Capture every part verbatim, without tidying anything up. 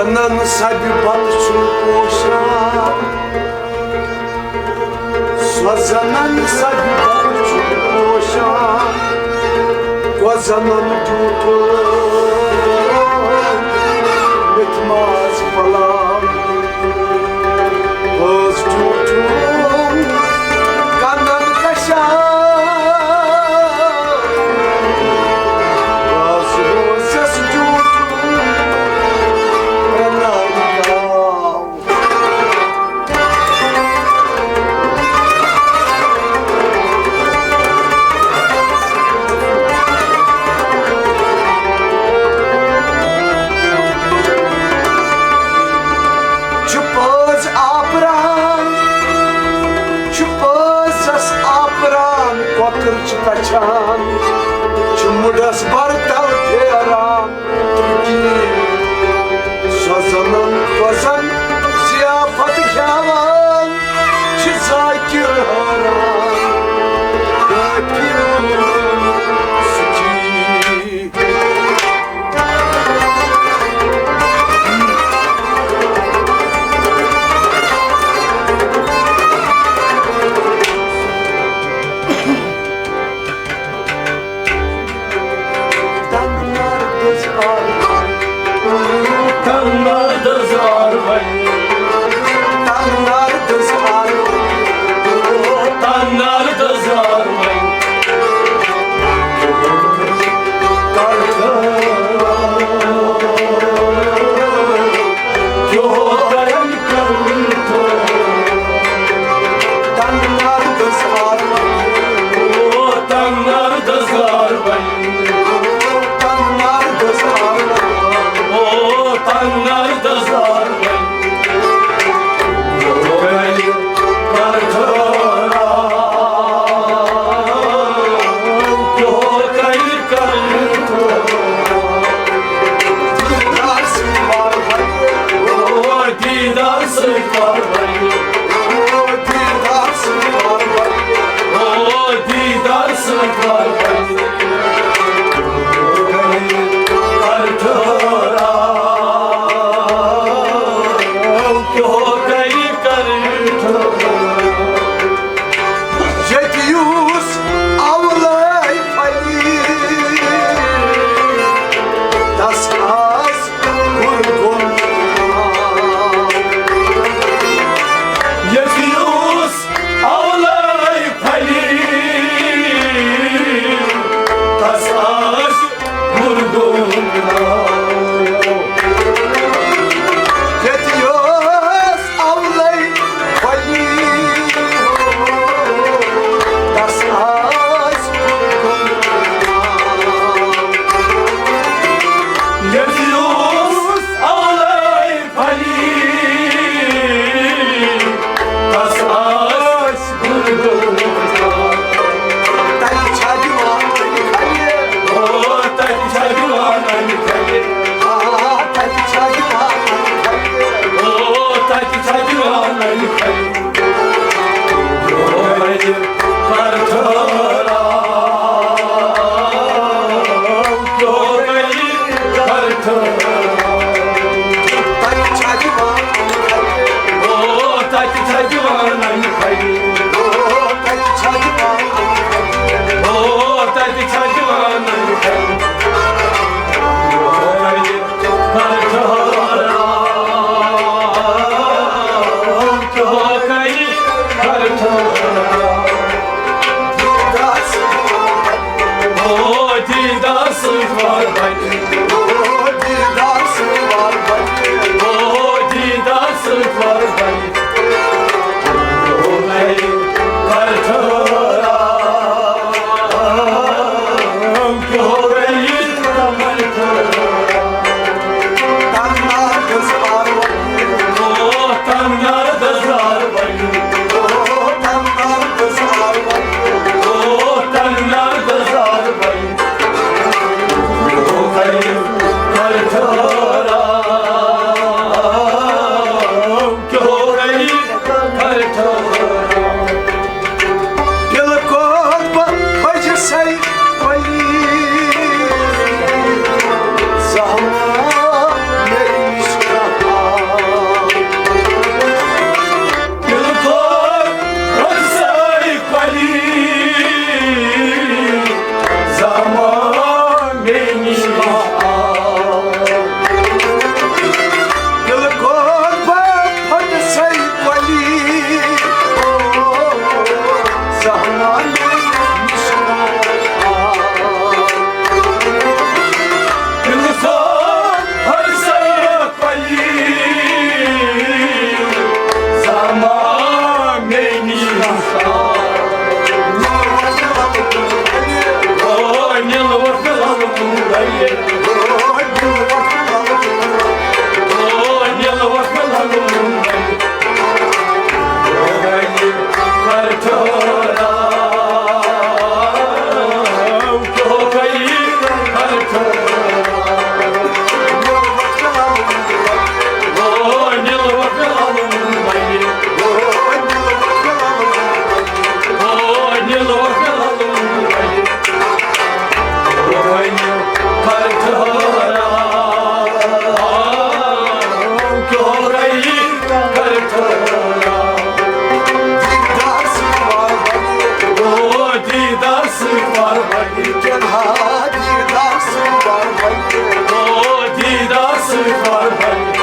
زنان سبہِ بتہٕ چھُ پوشان، سۄ زنان سبہِ بتہٕ چھُ پوشان، کۄس زنان ٹوٹھو میتھِ ماز پلاو، بٲژ ٹوٹھو کنن کشان، بٲژ روزس ٹوٹھو پرنان کاو۔ چھُ پٲز آپران، چھُ پٲزس آپران، کۄکر چھُ کچھان، چھُ مُڈس برتل پھیران۔ سۄ زنان وۄزن ضیافت کھیاوان چھِ ذاکر حٲران۔ کٲفی سُہ چھی۔ تنگ نردس آروے۔ تنگ نردس آروے۔ تنگ نردس آروے۔ تنگ نردس آروے۔ کر کر۔ کیو کرن کرن تو۔ تنگ نردس آروے۔ او تنگ نردس آروے۔ ییٚتہِ یُس اولے پھلہِ، تس آس گُر گوٚمُت۔ ییٚتہِ یُس اولے پھلہِ، تس آس گُر گوٚمُت۔ ییٚتہِ یُس اولے پھلہِ، تس آس گُر گوٚمُت۔ ییٚتہِ یُس اولے پھلہِ، تس آس گُر گوٚمُت۔ تتہِ چھا دِوان اَمہِ پھلہِ؟ او، تتہِ چھا دِوان اَمہِ پھلہِ؟ آ، تتہِ چھا دِوان اَمہِ پھلہِ؟ او، تتہِ چھا دِوان اَمہِ پھلہِ؟ او، تتہِ کر ٹھہراو، کیو کری کر ٹھہراو۔ تتہِ چھا دِوان اَمہِ پھلہِ؟ او، تتہِ چھا دِوان اَمہِ پھلہِ؟ او، تتہِ چھا دِوان اَمہِ پھلہِ؟ او، تتہِ چھا دِوان اَمہِ پھلہِ؟ او، تتہِ کر ٹھہراو، کیو کری کر ٹھہراو۔ او دیدار سۭتۍ وار بنہِ۔ او دیدار سۭتۍ وار بنہِ۔ او دیدار سۭتۍ وار بنہِ۔ او گرِ کر ٹھہراو، کیو گرِ کر ٹھہراو۔ تنگ نردس آروے۔ او تنگ نردس آروے۔ او تنگ نردس آروے۔ او تنگ نردس آروے۔ او گرِ کر ٹھہراو، کیو گرِ کر ٹھہراو۔ دِل کوٚت بہٕ پھٔجہِ سَے پلی، زانٛہہ مےٚ نِش کانٛہہ فرمٲیِتھ۔ دیٖدار سۭتۍ فرمٲیِتھ۔ او دیٖدار سۭتۍ فرمٲیِتھ۔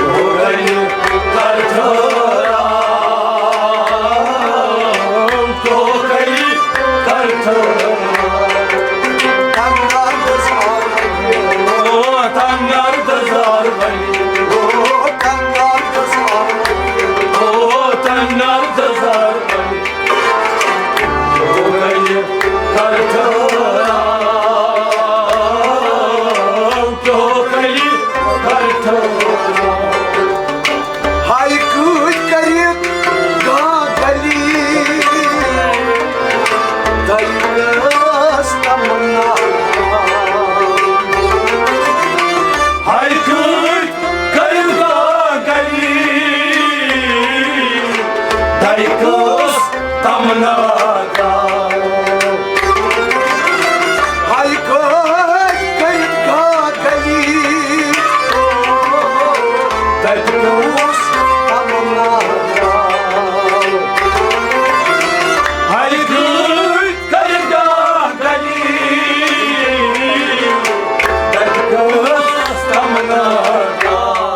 او گلی کر ٹھہراو، او گلی کر ٹھہراو۔ تنگار دزار بنی۔ او تنگار دزار بنی۔ او تنگار دزار بنی۔ او تنگار دزار بنی۔ ہاے کۭتۍ کٔرِتھ گاں گلی، دَیہِ کٔژ تمنا۔ ہاے کۭتۍ کٔرِتھ گاں گلی، دَیہِ کٔژ تمنا گاو۔ ہاے کٔرۍ کٔرِتھ گاہ گلی، تَتہِ اوس تمنا گاو۔ ہاے کٔرۍ کٔرِتھ گاہ گلی، تَتہِ اوس تمنا گاو۔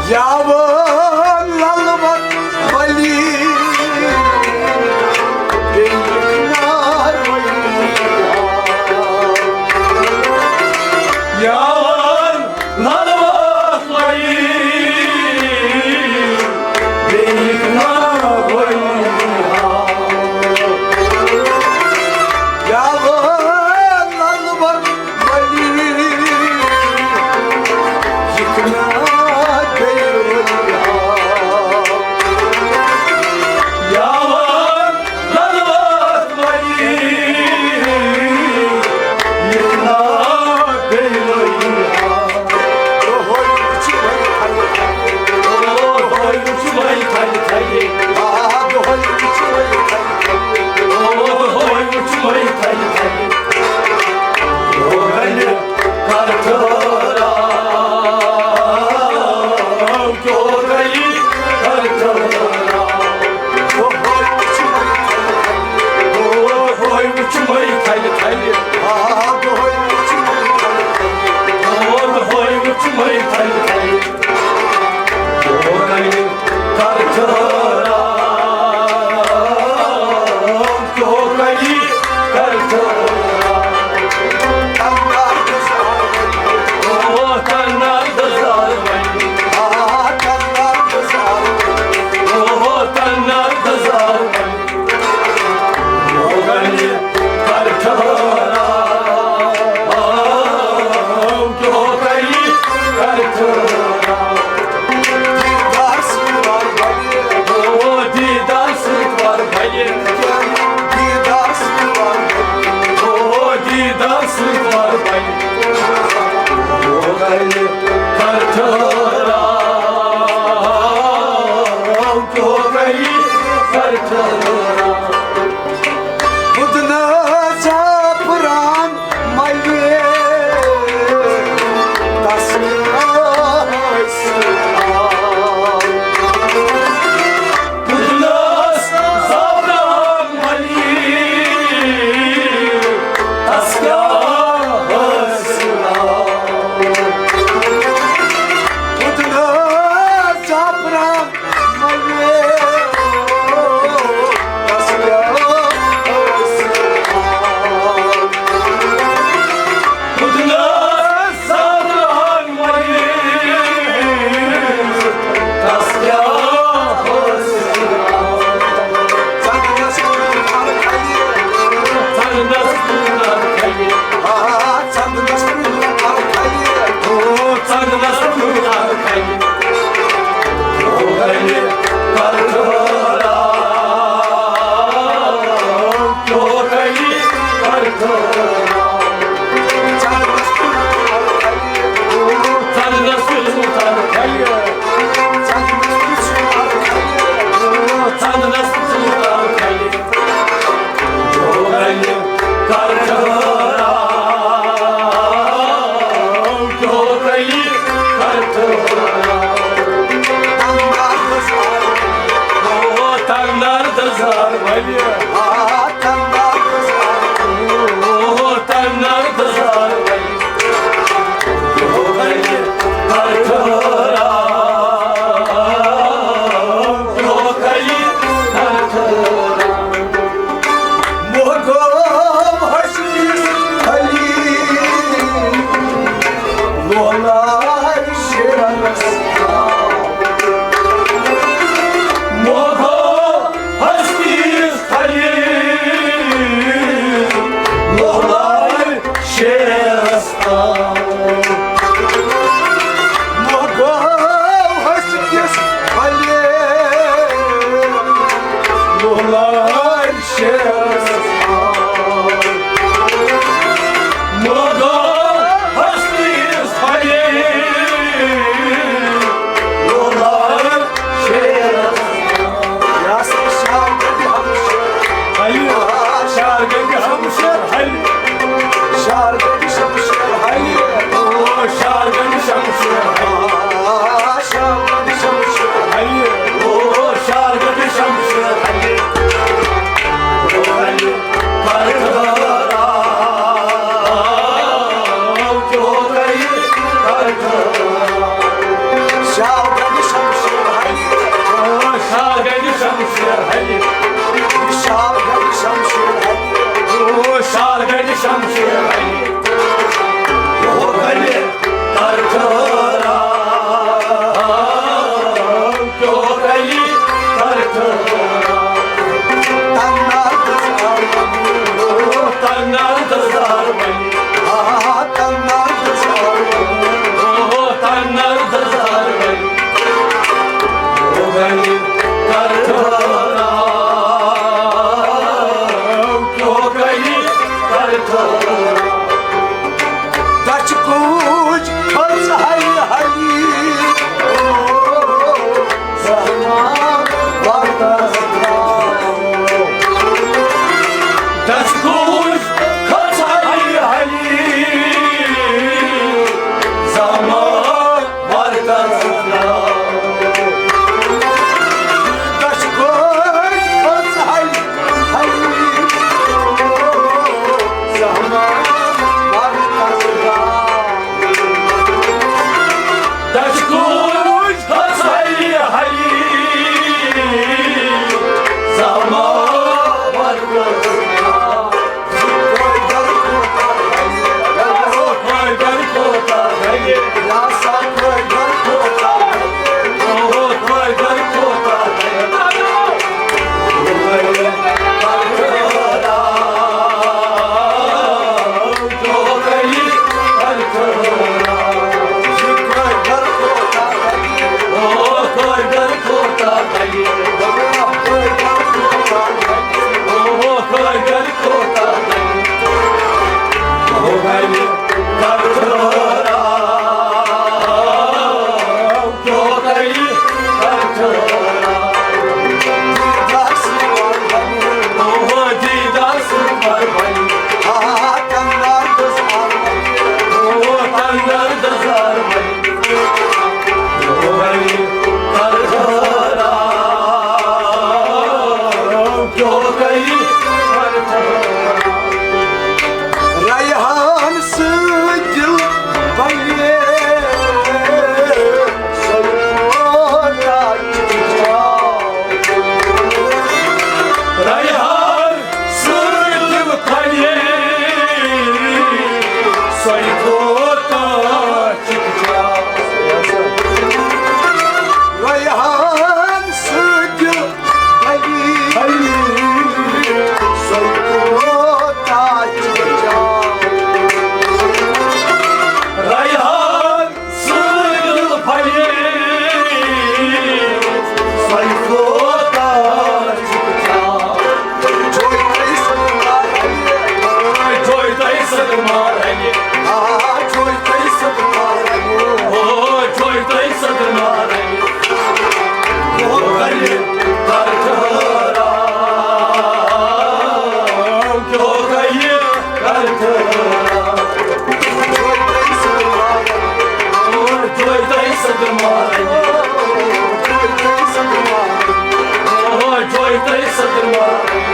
یاوان للوت ولی، بیٚیہِ نار ولی۔ یاوان للوت ولی، بیٚیہِ نار ولی۔ یاوان للوت ولی، یِکھ نا بیٚیہِ ولی ہاو۔ یاوان للوت ولی، یِکھ نا بیٚیہِ ولی ہاو۔ دۄہَے وٕچھِ وۄنۍ تھَلہِ تھَلہِ۔ دۄہَے وٕچھِ وۄنۍ تھَلہِ تھَلہِ۔ آ، دۄہَے وٕچھِ وۄنۍ تھَلہِ تھَلہِ۔ او، دۄہَے وٕچھِ وۄنۍ تھَلہِ تھَلہِ۔ او، گَلہِ کَر ٹھٔہراو۔ صدر مار، جوی تئی صدر مار، جوی تئی صدر مار۔